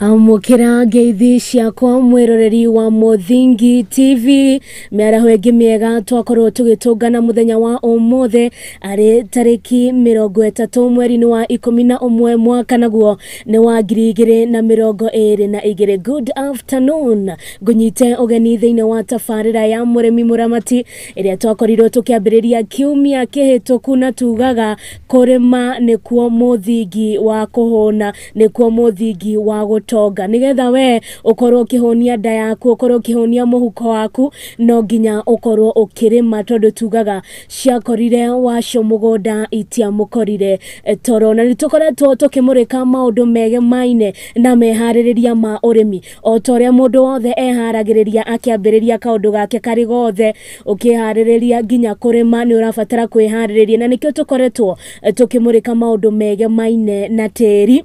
Amũkĩra ngeithi ciakwa mwĩroreri wa Mũthingi TV, mĩaraho ĩngĩ mĩega twakorwo tũgĩtũngana mũthenya wa ũmũthĩ arĩ tarĩki 30 mweri-inĩ wa 11 mwaka naguo nĩ wa 2022. Good afternoon, ngũnyite ũgeni thĩinĩ wa tabarĩra ya mũrĩmi mũramati ĩrĩa twakorirwo tũkĩambĩrĩria kiumia kĩhĩtũku, na tugaga kũrĩma nĩkuo mũthingi wa kũhũna, nĩkuo mũthingi wa gũtonga. Nĩgetha we ũkorwo ũkĩhũnia nda yaku, ũkorwo ũkĩhũnia mũhuko waku, no nginya ũkorwo ũkĩrĩma, tondũ tugaga ciakorire wacio mũgũnda itiamũkorire toro. Na nĩ tũkoretwo tũkĩmũrĩka maũndũ megemaine na meharĩrĩria ma ũrĩmi, o ta ũrĩa mũndũ wothe eharagĩrĩria akĩambĩrĩria kaũndũ gake karĩ gothe. Ũkĩharĩrĩria nginya kũrĩma nĩ ũrabatara kwĩharĩrĩria, na nĩkĩo tũkoretwo tũkĩmũrĩka maũndũ megemaine na tĩri,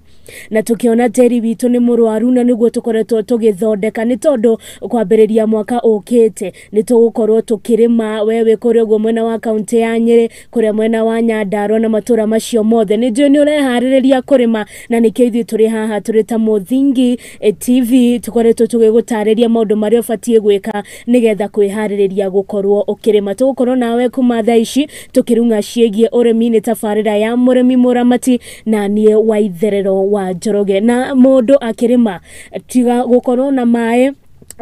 na tũkĩona tĩri witũ nĩ mũrwaru, na nĩguo tũkoretwo tũgĩthondeka, nĩ tondũ kwambĩrĩria mwaka ũkĩte nĩ tũgũkorwo tũkĩrĩma. We wĩ kũrĩa ũguo mwena wa kaũntĩ ya Nyĩrĩ, kũrĩa mwena wa Nyandarua na matũra macio mothe, nĩ njũĩ nĩ ũreharĩrĩria kũrĩma, na nĩkĩo ithuĩ tũrĩ haha tũrĩ ta Mũthingi TV tũkoretwo tũgĩgũtarĩria maũndũ marĩa ũbatiĩ gwĩka nĩgetha kwĩharĩrĩria gũkorwo ũkĩrĩma. Tũgũkorwo nawe kuma thaa ici tũkĩrung'a ciĩgiĩ ũrĩmi. Nĩ tabarĩra ya mũrĩmi mũramati na niĩ Waitherero wa Njoroge. Na mũndũ akĩrĩma, tiga gũkorwo na maĩ,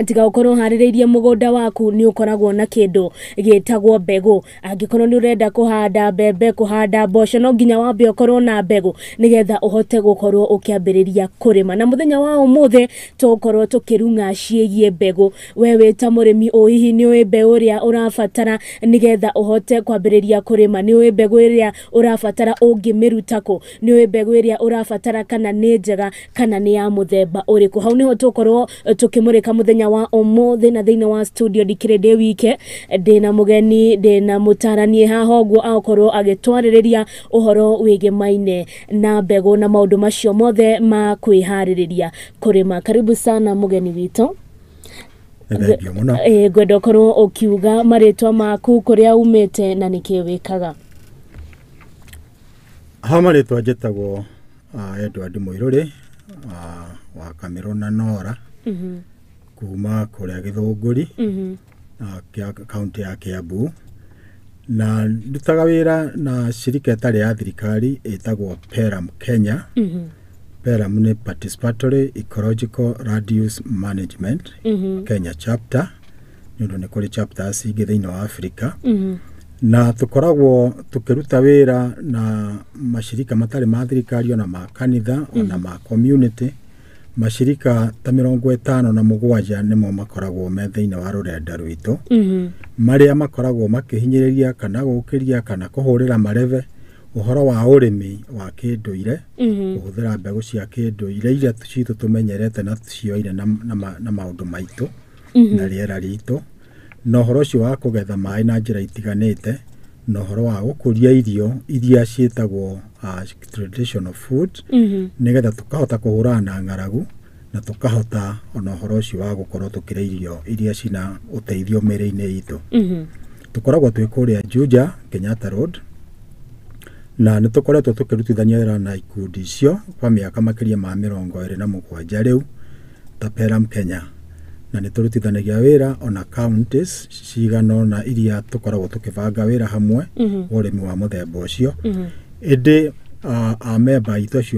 tiga gũkorwo ũharĩrĩirie mũgũnda waku, nĩ ũkoragwo na kĩndũ gĩtagwo mbegũ. Angĩkorwo nĩ ũrenda kũhanda mbembe, kũhanda mboco, no nginya wambe ũkorwo na mbegũ nĩgetha ũhote gũkorwo ũkĩambĩrĩria kũrĩma. Na mũthenya wa ũmũthĩ tũgũkorwo tũkĩrung'a ciĩgiĩ mbegũ. We wĩ ta mũrĩmi, ũ hihi nĩ ũĩ mbeũ ĩrĩa ũrabatara nĩgetha ũhote kwambĩrĩria kũrĩma? Nĩ ũĩ mbegũ ĩrĩa ũrabatara ũngĩmĩruta kũ? Nĩ ũĩ mbegũ ĩrĩa ũrabatara kana nĩ njega, kana nĩ ya mũthemba ũrĩkũ? Hau nĩho tũgũkorwo tũkĩmũrĩka mũthenya wa ũmũthĩ. Na thĩinĩ wa studio ndikĩrĩ ndĩ wike, ndĩna mũgeni, ndĩna mũtaranie haha ũguo agũkorwo agĩtwarĩrĩria ũhoro wĩgemaine na mbegũ na maũndũ macio mothe ma kwĩharĩrĩria kũrĩma. Karibu sana mũgeni witũ. Thengiũ mũno. Ngwenda ũkorwo ũkiuga marĩtwa maku, kũrĩa umĩte na nĩkĩ wĩkaga. Ha marĩtwa njĩtagwo Edward Mũirũrĩ wa Kamĩrũ na Nora, kuma kũrĩa Gĩthũngũri, kaunti ya Kiambu, na ndutaga wĩra na shirika ĩtarĩ ya thirikari ĩtagwo PELUM Kenya. PELUM nĩ Participatory Ecological Land Use Management Kenya Chapter, nĩ ũndũ nĩ kũrĩ chapters ingĩ thĩinĩ wa Africa. Na tũkoragwo tũkĩruta wĩra na mashirika matarĩ ma thirikari, ona ma kanitha, ona ma community. Mashirika ta 57 nĩmo makoragwo me thĩinĩ wa rũrenda rwitũ, marĩa makoragwo makĩhinyĩrĩria kana gũkĩria kana kũhũrĩra marebe ũhoro wa ũrĩmi wa kĩndũire, kũhũthĩra mbegũ cia kĩndũire iria citũ tũmenyerete na cioire na maũndũ maitũ na rĩera ritũ, na ũhoro ũcio wa kũgetha maĩ na njĩra itiganĩte, na ũhoro wa gũkũria irio iria ciĩtagwo traditional food, nĩgetha tũkahota kũhũrana na ng'aragu, na tũkahota ona ũhoro ũcio wa gũkorwo tũkĩrĩa irio iria cina ũteithio mĩrĩ-inĩ itũ. Tũkoragwo twĩ kũrĩa Juja, Kenyatta Road, na nĩ tũkoretwo tũkĩrutithania wĩra na ikundi icio kwa mĩaka makĩria ma 27 rĩu ta PELUM Kenya, na nĩ tũrutithanagia wĩra ona counties cigana ũna iria tũkoragwo tũkĩbanga wĩra hamwe wa ũrĩmi wa mũthemba ũcio. Ĩndĩ amemba aitũ acio